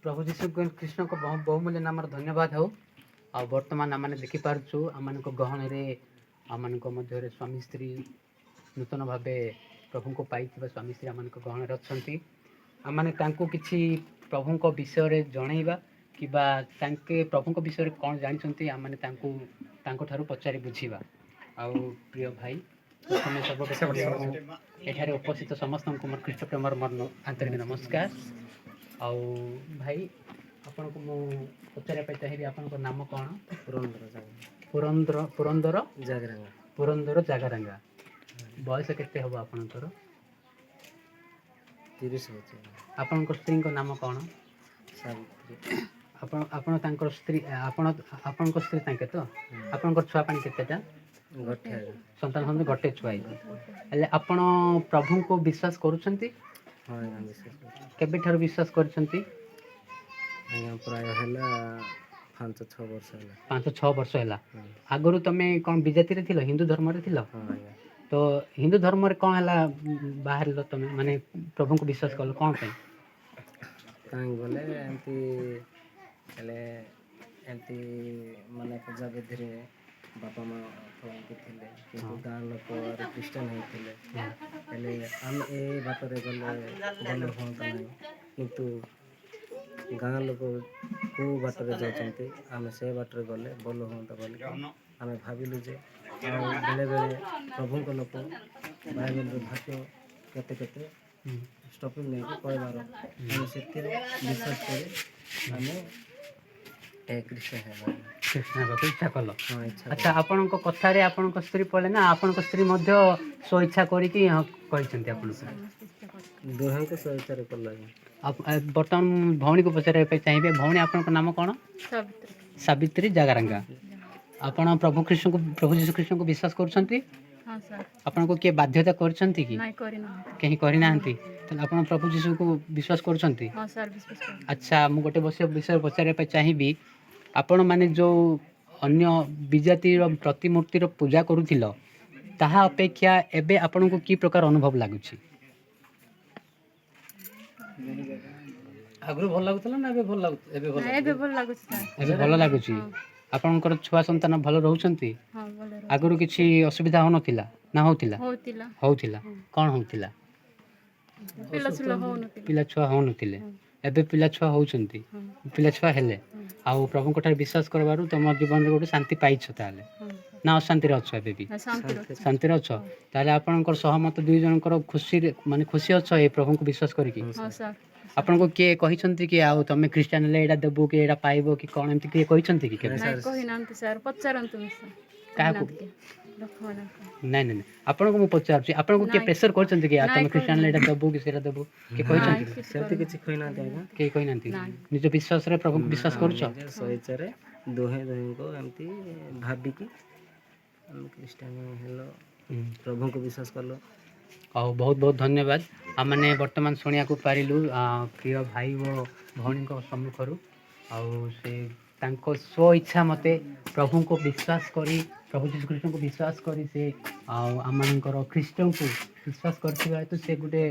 ପ୍ରଭୁ ଯୀଶୁ ଖ୍ରୀଷ୍ଟଙ୍କ ବହୁମୂଲ୍ୟ ନାମର ଧନ୍ୟବାଦ ହେଉ। ଆଉ ବର୍ତ୍ତମାନ ଆମମାନେ ଦେଖିପାରୁଛୁ, ଆମମାନଙ୍କ ଗହଣରେ, ଆମମାନଙ୍କ ମଧ୍ୟରେ ସ୍ୱାମୀ ସ୍ତ୍ରୀ, ନୂତନ ଭାବେ ପ୍ରଭୁଙ୍କୁ ପାଇଥିବା ସ୍ୱାମୀ ସ୍ତ୍ରୀ ଆମମାନଙ୍କ ଗହଣରେ ଅଛନ୍ତି। ଆମମାନେ ତାଙ୍କୁ କିଛି ପ୍ରଭୁଙ୍କ ବିଷୟରେ ଜଣେଇବା କିମ୍ବା ତାଙ୍କେ ପ୍ରଭୁଙ୍କ ବିଷୟରେ କ'ଣ ଜାଣିଛନ୍ତି, ଆମମାନେ ତାଙ୍କୁ ତାଙ୍କଠାରୁ ପଚାରି ବୁଝିବା। ଆଉ ପ୍ରିୟ ଭାଇ, ପ୍ରଥମେ ସର୍ବପ୍ରଥମେ ମୁଁ ଏଠାରେ ଉପସ୍ଥିତ ସମସ୍ତଙ୍କୁ ମୋର ଖ୍ରୀଷ୍ଟ ପ୍ରେମର ମୋର ଆନ୍ତରିକ ନମସ୍କାର। ଆଉ ଭାଇ, ଆପଣଙ୍କୁ ମୁଁ ପଚାରିବା ପାଇଁ ଚାହିଁବି, ଆପଣଙ୍କ ନାମ କ'ଣ? ପୁରନ୍ଦର ଜାଗା। ପୁରନ୍ଦର, ପୁରନ୍ଦର ଜାଗରାଙ୍ଗା। ପୁରନ୍ଦର ଜାଗାରାଙ୍ଗା। ବୟସ କେତେ ହେବ ଆପଣଙ୍କର? 30 ହେଉଛି। ଆପଣଙ୍କ ସ୍ତ୍ରୀଙ୍କ ନାମ କ'ଣ? ସାବିତ୍ରୀ। ଆପଣ ତାଙ୍କର ସ୍ତ୍ରୀ, ଆପଣ ଆପଣଙ୍କ ସ୍ତ୍ରୀ ତାଙ୍କେ ତ? ଆପଣଙ୍କର ଛୁଆ ପାଇଁ କେତେଟା? ଗୋଟେ ଆଜ୍ଞା। ସନ୍ତାନ ସନ୍ତାନ ଗୋଟେ ଛୁଆ ହେଇଛି। ହେଲେ ଆପଣ ପ୍ରଭୁଙ୍କୁ ବିଶ୍ୱାସ କରୁଛନ୍ତି? ହଁ ଆଜ୍ଞା, ବିଶ୍ୱାସ କରୁଛି। କେବେଠାରୁ ବିଶ୍ୱାସ କରିଛନ୍ତି? ଆଜ୍ଞା, ପ୍ରାୟ ହେଲା 5-6 ବର୍ଷ ହେଲା। 5-6 ବର୍ଷ ହେଲା? ହଁ। ଆଗରୁ ତମେ କ'ଣ ବିଜାତିରେ ଥିଲ, ହିନ୍ଦୁ ଧର୍ମରେ ଥିଲ? ହଁ ଆଜ୍ଞା। ତ ହିନ୍ଦୁ ଧର୍ମରେ କ'ଣ ହେଲା, ବାହାରିଲ ତମେ, ମାନେ ପ୍ରଭୁଙ୍କୁ ବିଶ୍ୱାସ କଲ କ'ଣ ପାଇଁ? କାହିଁକି ବୋଲେ ଏମିତି ହେଲେ ଏମିତି ମାନେ ପୂଜା ବିଧିରେ ବାପା ମା ତ ଏମିତି ଥିଲେ, କିନ୍ତୁ ଗାଁ ଲୋକ ଖ୍ରୀଷ୍ଟିଆନ ହେଇଥିଲେ। ହେଲେ ଆମେ ଏ ବାଟରେ ଗଲେ ଭଲ ହୁଅନ୍ତା ନାହିଁ, କିନ୍ତୁ ଗାଁ ଲୋକ କେଉଁ ବାଟରେ ଯାଉଛନ୍ତି, ଆମେ ସେ ବାଟରେ ଗଲେ ଭଲ ହୁଅନ୍ତା ବୋଲିକି ଆମେ ଭାବିଲୁ ଯେ। ଆଉ ବେଳେବେଳେ ପ୍ରଭୁଙ୍କ ଲୋକ ବାଇବେଲର ବାକ୍ୟ କେତେ କେତେ ଷ୍ଟପିଂ ନେଇକି କହିବାର, ଆମେ ସେଥିରେ ବିଶ୍ୱାସ କରି ଆମେ ଏ ଖ୍ରୀଷ୍ଟିଆନ ହେବା। ଖ୍ରୀଷ୍ଟିଆନ ହେବାକୁ ଇଚ୍ଛା କଲ? ହଁ, ଇଚ୍ଛା। ଆଚ୍ଛା, ଆପଣଙ୍କ କଥାରେ ଆପଣଙ୍କ ସ୍ତ୍ରୀ ପଡ଼ିଲେ ନା ଆପଣଙ୍କ ସ୍ତ୍ରୀ ମଧ୍ୟ ସ୍ୱଇଚ୍ଛା କରିକି ହଁ କହିଛନ୍ତି ଆପଣଙ୍କୁ? ଦୁହେଁଙ୍କୁ ସ୍ୱଇଚ୍ଛାରେ କଲୁ ଆଜ୍ଞା। ବର୍ତ୍ତମାନ ମୁଁ ଭଉଣୀକୁ ପଚାରିବା ପାଇଁ ଚାହିଁବି। ଭଉଣୀ, ଆପଣଙ୍କ ନାମ କ'ଣ? ସାବିତ୍ରୀ। ସାବିତ୍ରୀ ଜାଗାରାଙ୍ଗା। ଆପଣ ପ୍ରଭୁ ଖ୍ରୀଷ୍ଟଙ୍କୁ, ପ୍ରଭୁ ଯୀଶୁ ଖ୍ରୀଷ୍ଟଙ୍କୁ ବିଶ୍ୱାସ କରୁଛନ୍ତି? ହଁ ସାର୍। ଆପଣଙ୍କୁ କିଏ ବାଧ୍ୟତା କରିଛନ୍ତି କି? ନାଇଁ, କରିନାହାନ୍ତି। କେହି କରିନାହାନ୍ତି। ତାହେଲେ ଆପଣ ପ୍ରଭୁ ଯୀଶୁଙ୍କୁ ବିଶ୍ୱାସ କରୁଛନ୍ତି? ହଁ ସାର୍, ବିଶ୍ୱାସ କରୁ। ଆଚ୍ଛା, ମୁଁ ଗୋଟେ ବିଷୟ ପଚାରିବା ପାଇଁ ଚାହିଁବି। ଆପଣମାନେ ଯେଉଁ ଅନ୍ୟ ବିଜାତିର ପ୍ରତିମୂର୍ତ୍ତିର ପୂଜା କରୁଥିଲ, ତାହା ଅପେକ୍ଷା ଏବେ ଆପଣଙ୍କୁ କି ପ୍ରକାର ଅନୁଭବ ଲାଗୁଛି? ଆଗରୁ ଭଲ ଲାଗୁଥିଲା ନା ଏବେ ଭଲ ଲାଗୁଛି? ଏବେ ଭଲ? ନାଇଁ, ଏବେ ଭଲ ଲାଗୁଛି ସାର୍। ଏବେ ଭଲ ଲାଗୁଛି। ଆପଣଙ୍କର ଛୁଆ ସନ୍ତାନ ଭଲ ରହୁଛନ୍ତି? ହଁ, ଭଲ ରହୁଛି। ଆଗରୁ କିଛି ଅସୁବିଧା ହେଉନଥିଲା ନା ହେଉଥିଲା? ହଉଥିଲା। ହେଉଥିଲା। କ'ଣ ହେଉଥିଲା? ପିଲା ଛୁଆ ହଉନଥିଲା। ପିଲା ଛୁଆ ହେଉନଥିଲେ। ଏବେ ପିଲା ଛୁଆ ହେଉଛନ୍ତି? ହଁ। ପିଲା ଛୁଆ ହେଲେ ଆଉ ପ୍ରଭୁଙ୍କ ଠାରେ ବିଶ୍ୱାସ କରିବାରୁ ତମ ଜୀବନରେ ଗୋଟେ ଶାନ୍ତି ପାଇଛ ତାହେଲେ? ହଁ। ନା ଅଶାନ୍ତିରେ ଅଛ ଏବେ ବି? ନାଇଁ, ଶାନ୍ତିରେ ଅଛି। ଶାନ୍ତିରେ ଅଛ। ତାହେଲେ ଆପଣଙ୍କର ସହମତ ଦୁଇ ଜଣଙ୍କର ଖୁସିରେ, ମାନେ ଖୁସି ଅଛ ଏ ପ୍ରଭୁଙ୍କୁ ବିଶ୍ୱାସ କରିକି? ହଁ ସାର୍। ଆପଣଙ୍କୁ କିଏ କହିଛନ୍ତି କି ଆଉ ତମେ ଖ୍ରୀଷ୍ଟିଆନ ହେଲେ ଏଇଟା ଦେବୁ କି ଏଇଟା ପାଇବ କି କ'ଣ, ଏମିତି କିଏ କହିଛନ୍ତି କି କେବେ? ନାଇଁ, କହିନାହାନ୍ତି ସାର୍। ପଚାରନ୍ତୁ ସାର୍। କାହାକୁ? କହିନାହାନ୍ତି କିଏ। ଲୋକମାନଙ୍କୁ। ନାଇଁ ନାଇଁ ନାଇଁ, ଆପଣଙ୍କୁ ମୁଁ ପଚାରୁଛି, ଆପଣଙ୍କୁ କିଏ ନାଇଁ। ପ୍ରେସର କରିଛନ୍ତି କି ଆଉ ତମେ ନାଇଁ, ଖ୍ରୀଷ୍ଟିଆନ ହେଲେ ଏଇଟା ଦେବୁ କି ସେଇଟା ଦେବୁ, କିଏ କହିଛନ୍ତି ନାଇଁ, କି? କିଛି ସେମିତି କିଛି କହିନାହାନ୍ତି ଆଜ୍ଞା। କେହି କହିନାହାନ୍ତି? ନାଇଁ। ନିଜ ବିଶ୍ୱାସରେ ପ୍ରଭୁଙ୍କୁ ବିଶ୍ୱାସ କରୁଛ? ନିଜ ସ୍ୱଇଚ୍ଛାରେ ଦୁହେଁ ଦୁହେଁଙ୍କୁ ଏମିତି ଭାବିକି ଆମେ ଖ୍ରୀଷ୍ଟିଆନ ହେଲୁ, ପ୍ରଭୁଙ୍କୁ ବିଶ୍ୱାସ କଲୁ। ଆଉ ବହୁତ ବହୁତ ଧନ୍ୟବାଦ। ଆମମାନେ ବର୍ତ୍ତମାନ ଶୁଣିବାକୁ ପାରିଲୁ ପ୍ରିୟ ଭାଇ ଓ ଭଉଣୀଙ୍କ ସମ୍ମୁଖରୁ, ଆଉ ସେ ତାଙ୍କ ସ୍ୱ ଇଚ୍ଛା ମତେ ପ୍ରଭୁଙ୍କୁ ବିଶ୍ୱାସ କରି, ପ୍ରଭୁ ଯୀଶୁ ଖ୍ରୀଷ୍ଟଙ୍କୁ ବିଶ୍ୱାସ କରି, ସେ ଆଉ ଆମମାନଙ୍କର ଖ୍ରୀଷ୍ଟଙ୍କୁ ବିଶ୍ୱାସ କରିଥିବା ହେତୁ ସେ ଗୋଟେ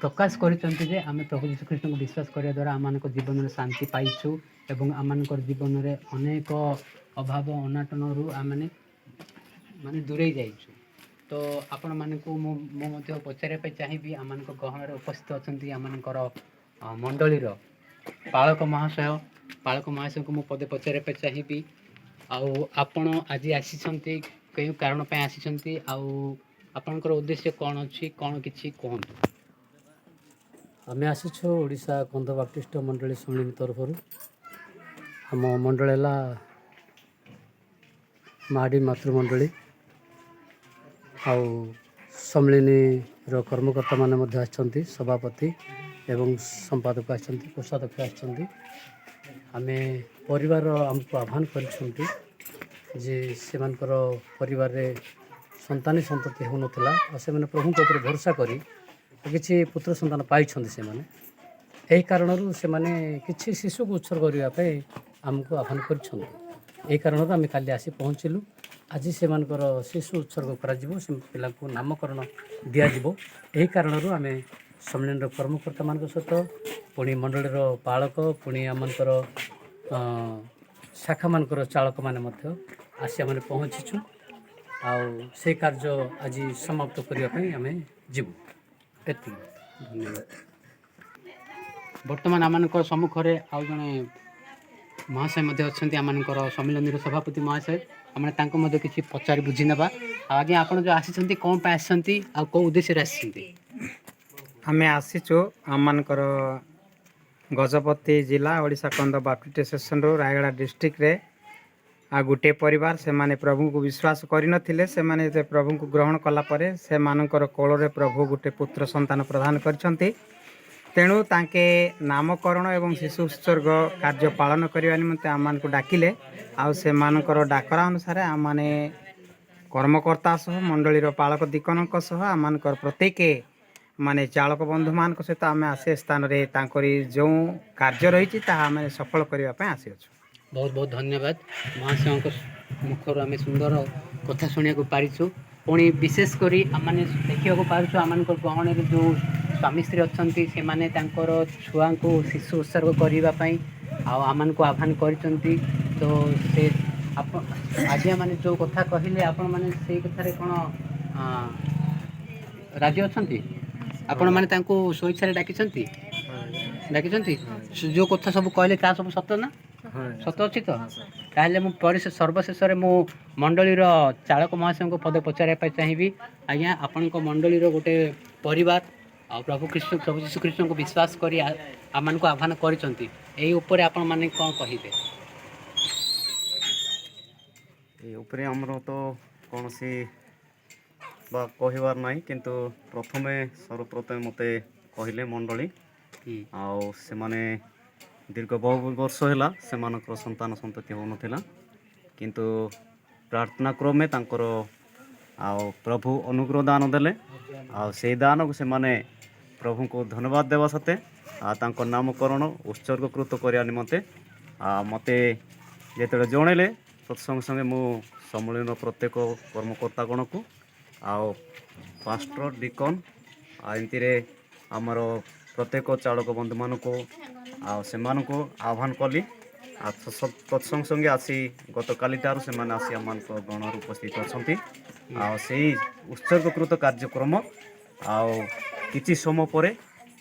ପ୍ରକାଶ କରିଛନ୍ତି ଯେ ଆମେ ପ୍ରଭୁ ଯୀଶୁ ଖ୍ରୀଷ୍ଟଙ୍କୁ ବିଶ୍ୱାସ କରିବା ଦ୍ୱାରା ଆମମାନଙ୍କ ଜୀବନରେ ଶାନ୍ତି ପାଇଛୁ ଏବଂ ଆମମାନଙ୍କର ଜୀବନରେ ଅନେକ ଅଭାବ ଅନାଟନରୁ ଆମମାନେ ମାନେ ଦୂରେଇ ଯାଇଛୁ। ତ ଆପଣମାନଙ୍କୁ ମୁଁ ମଧ୍ୟ ପଚାରିବା ପାଇଁ ଚାହିଁବି, ଆମମାନଙ୍କ ଗହଣରେ ଉପସ୍ଥିତ ଅଛନ୍ତି ଆମମାନଙ୍କର ମଣ୍ଡଳୀର ପାଳକ ମହାଶୟ। ପାଳକ ମହାଶୟଙ୍କୁ ମୁଁ ପଦେ ପଚାରିବା ପାଇଁ ଚାହିଁବି। ଆଉ ଆପଣ ଆଜି ଆସିଛନ୍ତି, କେଉଁ କାରଣ ପାଇଁ ଆସିଛନ୍ତି ଆଉ ଆପଣଙ୍କର ଉଦ୍ଦେଶ୍ୟ କ'ଣ ଅଛି, କ'ଣ କିଛି କୁହନ୍ତୁ। ଆମେ ଆସିଛୁ ଓଡ଼ିଶା କନ୍ଧ ବାପ୍ଟିଷ୍ଟ ମଣ୍ଡଳୀ ସମ୍ମିଳନୀ ତରଫରୁ। ଆମ ମଣ୍ଡଳୀ ହେଲା ମାଡ଼ି ମାତୃମଣ୍ଡଳୀ। ଆଉ ସମ୍ମିଳନୀର କର୍ମକର୍ତ୍ତାମାନେ ମଧ୍ୟ ଆସିଛନ୍ତି, ସଭାପତି ଏବଂ ସମ୍ପାଦକ ଆସିଛନ୍ତି, କୋଷାଧ୍ୟକ୍ଷ ଆସିଛନ୍ତି। ଆମେ ପରିବାର ଆମକୁ ଆହ୍ୱାନ କରିଛନ୍ତି ଯେ ସେମାନଙ୍କର ପରିବାରରେ ସନ୍ତାନ ସନ୍ତତି ହେଉନଥିଲା ଆଉ ସେମାନେ ପ୍ରଭୁଙ୍କ ଉପରେ ଭରସା କରି କିଛି ପୁତ୍ର ସନ୍ତାନ ପାଇଛନ୍ତି ସେମାନେ। ଏହି କାରଣରୁ ସେମାନେ କିଛି ଶିଶୁକୁ ଉତ୍ସର୍ଗ କରିବା ପାଇଁ ଆମକୁ ଆହ୍ୱାନ କରିଛନ୍ତି। ଏହି କାରଣରୁ ଆମେ କାଲି ଆସି ପହଞ୍ଚିଲୁ। ଆଜି ସେମାନଙ୍କର ଶିଶୁ ଉତ୍ସର୍ଗ କରାଯିବ, ସେ ପିଲାଙ୍କୁ ନାମକରଣ ଦିଆଯିବ। ଏହି କାରଣରୁ ଆମେ ସମ୍ମିଳନୀର କର୍ମକର୍ତ୍ତାମାନଙ୍କ ସହିତ, ପୁଣି ମଣ୍ଡଳୀର ପାଳକ, ପୁଣି ଆମମାନଙ୍କର ଶାଖାମାନଙ୍କର ଚାଳକମାନେ ମଧ୍ୟ ଆସି ଆମେ ପହଞ୍ଚିଛୁ। ଆଉ ସେଇ କାର୍ଯ୍ୟ ଆଜି ସମାପ୍ତ କରିବା ପାଇଁ ଆମେ ଯିବୁ। ଏତିକି, ଧନ୍ୟବାଦ। ବର୍ତ୍ତମାନ ଆମମାନଙ୍କ ସମ୍ମୁଖରେ ଆଉ ଜଣେ ମହାଶୟ ମଧ୍ୟ ଅଛନ୍ତି, ଆମମାନଙ୍କର ସମ୍ମିଳନୀର ସଭାପତି ମହାଶୟ। ଆମେ ତାଙ୍କୁ ମଧ୍ୟ କିଛି ପଚାରି ବୁଝି ନେବା। ଆଉ ଆଜ୍ଞା, ଆପଣ ଯେଉଁ ଆସିଛନ୍ତି, କ'ଣ ପାଇଁ ଆସିଛନ୍ତି ଆଉ କେଉଁ ଉଦ୍ଦେଶ୍ୟରେ ଆସିଛନ୍ତି? ଆମେ ଆସିଛୁ ଆମମାନଙ୍କର ଗଜପତି ଜିଲ୍ଲା ଓଡ଼ିଶା କନ୍ଦ ବାପ୍ଟିଷ୍ଟ ଷ୍ଟେସନରୁ ରାୟଗଡ଼ା ଡିଷ୍ଟ୍ରିକ୍ଟରେ। ଆଉ ଗୋଟିଏ ପରିବାର, ସେମାନେ ପ୍ରଭୁଙ୍କୁ ବିଶ୍ୱାସ କରିନଥିଲେ। ସେମାନେ ଯେତେ ପ୍ରଭୁଙ୍କୁ ଗ୍ରହଣ କଲା ପରେ ସେମାନଙ୍କର କୋଳରେ ପ୍ରଭୁ ଗୋଟେ ପୁତ୍ର ସନ୍ତାନ ପ୍ରଦାନ କରିଛନ୍ତି। ତେଣୁ ତାଙ୍କେ ନାମକରଣ ଏବଂ ଶିଶୁ ଉତ୍ସର୍ଗ କାର୍ଯ୍ୟ ପାଳନ କରିବା ନିମନ୍ତେ ଆମମାନଙ୍କୁ ଡାକିଲେ। ଆଉ ସେମାନଙ୍କର ଡାକରା ଅନୁସାରେ ଆମମାନେ କର୍ମକର୍ତ୍ତା ସହ, ମଣ୍ଡଳୀର ପାଳକ ଦିକନଙ୍କ ସହ, ଆମମାନଙ୍କର ପ୍ରତ୍ୟେକ ମାନେ ଚାଳକ ବନ୍ଧୁମାନଙ୍କ ସହିତ ଆମେ ଆସି ସ୍ଥାନରେ ତାଙ୍କରି ଯେଉଁ କାର୍ଯ୍ୟ ରହିଛି, ତାହା ଆମେ ସଫଳ କରିବା ପାଇଁ ଆସିଅଛୁ। ବହୁତ ବହୁତ ଧନ୍ୟବାଦ। ମହାଶୟଙ୍କ ମୁଖରୁ ଆମେ ସୁନ୍ଦର କଥା ଶୁଣିବାକୁ ପାରିଛୁ। ପୁଣି ବିଶେଷ କରି ଆମମାନେ ଦେଖିବାକୁ ପାରୁଛୁ, ଆମମାନଙ୍କ ଗହଣରେ ଯେଉଁ ସ୍ୱାମୀ ସ୍ତ୍ରୀ ଅଛନ୍ତି, ସେମାନେ ତାଙ୍କର ଛୁଆଙ୍କୁ ଶିଶୁ ଉତ୍ସର୍ଗ କରିବା ପାଇଁ ଆଉ ଆମମାନଙ୍କୁ ଆହ୍ୱାନ କରିଛନ୍ତି। ତ ସେ ଆପଣ ଆଜ୍ଞା ମାନେ ଯେଉଁ କଥା କହିଲେ, ଆପଣମାନେ ସେଇ କଥାରେ କ'ଣ ରାଜି ଅଛନ୍ତି? ଆପଣମାନେ ତାଙ୍କୁ ସ୍ୱଇଚ୍ଛାରେ ଡାକିଛନ୍ତି? ଡାକିଛନ୍ତି? ସେ ଯେଉଁ କଥା ସବୁ କହିଲେ, ତାହା ସବୁ ସତ ନା? ସତ ଅଛି ତ? ତାହେଲେ ମୁଁ ସର୍ବଶେଷରେ ମୁଁ ମଣ୍ଡଳୀର ଚାଳକ ମହାଶୟଙ୍କୁ ପଦ ପଚାରିବା ପାଇଁ ଚାହିଁବି। ଆଜ୍ଞା, ଆପଣଙ୍କ ମଣ୍ଡଳୀର ଗୋଟେ ପରିବାର ଆଉ ପ୍ରଭୁ ଯୀଶୁ ଖ୍ରୀଷ୍ଟଙ୍କୁ ବିଶ୍ୱାସ କରି ଆମମାନଙ୍କୁ ଆହ୍ୱାନ କରିଛନ୍ତି, ଏଇ ଉପରେ ଆପଣମାନେ କ'ଣ କହିବେ? ଏ ଉପରେ ଆମର ତ କୌଣସି ବା କହିବାର ନାହିଁ, କିନ୍ତୁ ସର୍ବପ୍ରଥମେ ମୋତେ କହିଲେ ମଣ୍ଡଳୀ ଆଉ ସେମାନେ ଦୀର୍ଘ ବହୁ ବର୍ଷ ହେଲା ସେମାନଙ୍କର ସନ୍ତାନ ସନ୍ତତି ହେଉନଥିଲା, କିନ୍ତୁ ପ୍ରାର୍ଥନା କ୍ରମେ ତାଙ୍କର ଆଉ ପ୍ରଭୁ ଅନୁଗ୍ରହ ଦାନ ଦେଲେ। ଆଉ ସେଇ ଦାନକୁ ସେମାନେ ପ୍ରଭୁଙ୍କୁ ଧନ୍ୟବାଦ ଦେବା ସତେ ଆଉ ତାଙ୍କ ନାମକରଣ ଉତ୍ସର୍ଗକୃତ କରିବା ନିମନ୍ତେ ଆଉ ମୋତେ ଯେତେବେଳେ ଜଣେଇଲେ, ତତ୍ସଙ୍ଗେ ସଙ୍ଗେ ମୁଁ ସମ୍ମିଳନୀର ପ୍ରତ୍ୟେକ କର୍ମକର୍ତ୍ତାଗଣକୁ ଆଉ ପାଷ୍ଟର, ଡିକନ୍ ଆଉ ଏମିତିରେ ଆମର ପ୍ରତ୍ୟେକ ଚାଳକ ବନ୍ଧୁମାନଙ୍କୁ ଆଉ ସେମାନଙ୍କୁ ଆହ୍ୱାନ କଲି। ଆଉ ତତ୍ସଙ୍ଗେ ସଙ୍ଗେ ଆସି ଗତକାଲିଠାରୁ ସେମାନେ ଆସି ଆମମାନଙ୍କ ଗଣରେ ଉପସ୍ଥିତ ଅଛନ୍ତି। ଆଉ ସେଇ ଉତ୍ସର୍ଗକୃତ କାର୍ଯ୍ୟକ୍ରମ ଆଉ କିଛି ସମୟ ପରେ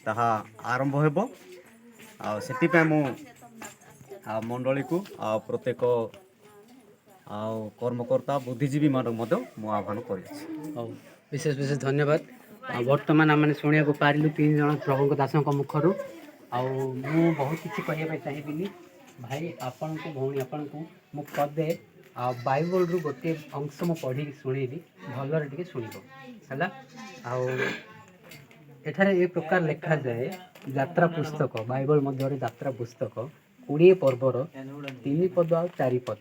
ତାହା ଆରମ୍ଭ ହେବ। ଆଉ ସେଥିପାଇଁ ମୁଁ ଆଉ ମଣ୍ଡଳୀକୁ ଆଉ ପ୍ରତ୍ୟେକ ଆଉ କର୍ମକର୍ତ୍ତା ବୁଦ୍ଧିଜୀବୀମାନଙ୍କୁ ମଧ୍ୟ ମୁଁ ଆହ୍ୱାନ କରିଅଛି। ହଉ, ବିଶେଷ ବିଶେଷ ଧନ୍ୟବାଦ। ଆଉ ବର୍ତ୍ତମାନ ଆମେ ଶୁଣିବାକୁ ପାରିଲୁ ତିନି ଜଣ ପ୍ରଭୁଙ୍କ ଦାସଙ୍କ ମୁଖରୁ। ଆଉ ମୁଁ ବହୁତ କିଛି କହିବା ପାଇଁ ଚାହିଁବିନି। ଭାଇ ଆପଣଙ୍କୁ, ଭଉଣୀ ଆପଣଙ୍କୁ ମୁଁ ପଦେ ଆଉ ବାଇବଲରୁ ଗୋଟିଏ ଅଂଶ ମୁଁ ପଢ଼ିକି ଶୁଣେଇବି, ଭଲରେ ଟିକେ ଶୁଣିବ ହେଲା। ଆଉ ଏଠାରେ ଏ ପ୍ରକାର ଲେଖାଯାଏ, ଯାତ୍ରା ପୁସ୍ତକ, ବାଇବଲ ମଧ୍ୟରେ ଯାତ୍ରା ପୁସ୍ତକ 20 ପର୍ବର 3 ପଦ ଆଉ 4 ପଦ,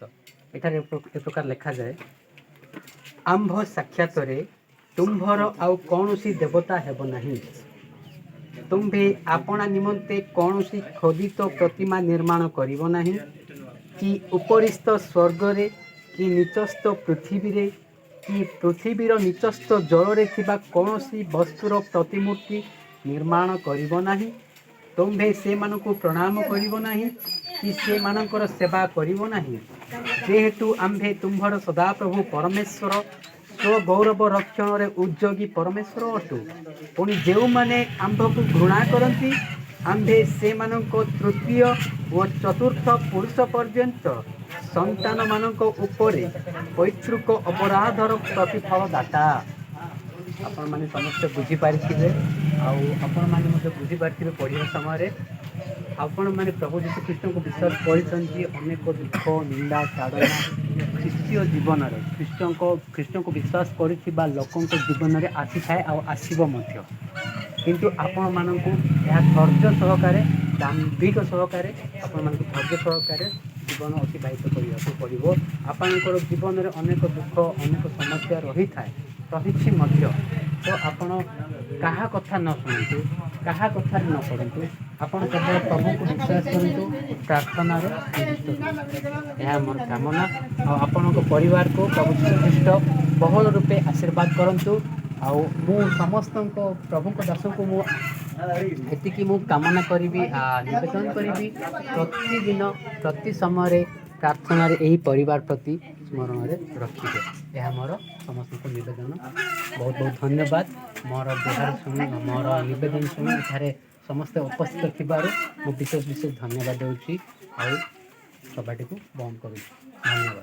ଏଠାରେ ଏ ପ୍ରକାର ଲେଖାଯାଏ, ଆମ୍ଭ ସାକ୍ଷାତରେ ତୁମ୍ଭର ଆଉ କୌଣସି ଦେବତା ହେବ ନାହିଁ। ତୁମ୍ଭେ ଆପଣା ନିମନ୍ତେ କୌଣସି ଖୋଦିତ ପ୍ରତିମା ନିର୍ମାଣ କରିବ ନାହିଁ, କି ଉପରିସ୍ଥ ସ୍ୱର୍ଗରେ, କି ନିଚସ୍ଥ ପୃଥିବୀରେ, କି ପୃଥିବୀର ନିଚସ୍ଥ ଜଳରେ ଥିବା କୌଣସି ବସ୍ତୁର ପ୍ରତିମୂର୍ତ୍ତି ନିର୍ମାଣ କରିବ ନାହିଁ। ତୁମ୍ଭେ ସେମାନଙ୍କୁ ପ୍ରଣାମ କରିବ ନାହିଁ କି ସେମାନଙ୍କର ସେବା କରିବ ନାହିଁ। ଯେହେତୁ ଆମ୍ଭେ ତୁମ୍ଭର ସଦାପ୍ରଭୁ ପରମେଶ୍ୱର ସ୍ୱଗୌରବ ରକ୍ଷଣରେ ଉଦ୍ଯୋଗୀ ପରମେଶ୍ୱର ଅଟୁ। ପୁଣି ଯେଉଁମାନେ ଆମ୍ଭକୁ ଘୃଣା କରନ୍ତି, ଆମ୍ଭେ ସେମାନଙ୍କ ତୃତୀୟ ଓ ଚତୁର୍ଥ ପୁରୁଷ ପର୍ଯ୍ୟନ୍ତ ସନ୍ତାନମାନଙ୍କ ଉପରେ ପୈତୃକ ଅପରାଧର ପ୍ରତିଫଳ ଦାତା। ଆପଣମାନେ ସମସ୍ତେ ବୁଝିପାରିଥିବେ ଆଉ ଆପଣମାନେ ମଧ୍ୟ ବୁଝିପାରିଥିବେ ପଢ଼ିବା ସମୟରେ। ଆପଣମାନେ ପ୍ରଭୁ ଯୀଶୁ ଖ୍ରୀଷ୍ଟଙ୍କୁ ବିଶ୍ୱାସ କରିଛନ୍ତି, ଅନେକ ଦୁଃଖ, ନିନ୍ଦା, ତାଡ଼ନା ଖ୍ରୀଷ୍ଟୀୟ ଜୀବନରେ, ଖ୍ରୀଷ୍ଟଙ୍କୁ ବିଶ୍ୱାସ କରିଥିବା ଲୋକଙ୍କ ଜୀବନରେ ଆସିଥାଏ ଆଉ ଆସିବ ମଧ୍ୟ। କିନ୍ତୁ ଆପଣମାନଙ୍କୁ ଏହା ଧୈର୍ଯ୍ୟ ସହକାରେ, ଦାମ୍ଭିକ ସହକାରେ, ଆପଣମାନଙ୍କୁ ଧୈର୍ଯ୍ୟ ସହକାରେ ଜୀବନ ଅତିବାହିତ କରିବାକୁ ପଡ଼ିବ। ଆପଣଙ୍କର ଜୀବନରେ ଅନେକ ଦୁଃଖ, ଅନେକ ସମସ୍ୟା ରହିଥାଏ, ରହିଛି ମଧ୍ୟ। ତ ଆପଣ କାହା କଥା ନ ଶୁଣନ୍ତୁ, କାହା କଥାରେ ନ ପଡ଼ନ୍ତୁ। ଆପଣ କେବଳ ପ୍ରଭୁଙ୍କୁ ବିଶ୍ୱାସ କରନ୍ତୁ, ପ୍ରାର୍ଥନାରେ ନିଯୁକ୍ତ ରୁହନ୍ତୁ। ଏହା ମୋର କାମନା। ଆଉ ଆପଣଙ୍କ ପରିବାରକୁ ପ୍ରଭୁ ଯୀଶୁ ଖ୍ରୀଷ୍ଟ ବହୁଳ ରୂପେ ଆଶୀର୍ବାଦ କରନ୍ତୁ। ଆଉ ମୁଁ ସମସ୍ତଙ୍କ ପ୍ରଭୁଙ୍କ ଦାସଙ୍କୁ ମୁଁ ଏତିକି ମୁଁ କାମନା କରିବି, ନିବେଦନ କରିବି, ପ୍ରତିଦିନ ପ୍ରତି ସମୟରେ ପ୍ରାର୍ଥନାରେ ଏହି ପରିବାର ପ୍ରତି ସ୍ମରଣରେ ରଖିବେ। ଏହା ମୋର ସମସ୍ତଙ୍କୁ ନିବେଦନ। ବହୁତ ବହୁତ ଧନ୍ୟବାଦ। ମୋର ଗୁହାର ଶୁଣି, ମୋର ନିବେଦନ ଶୁଣି ଏଠାରେ ସମସ୍ତେ ଉପସ୍ଥିତ ଥିବାରୁ ମୁଁ ବିଶେଷ ବିଶେଷ ଧନ୍ୟବାଦ ଦେଉଛି ଆଉ ସଭାଟିକୁ ବନ୍ଦ କରୁଛି। ଧନ୍ୟବାଦ।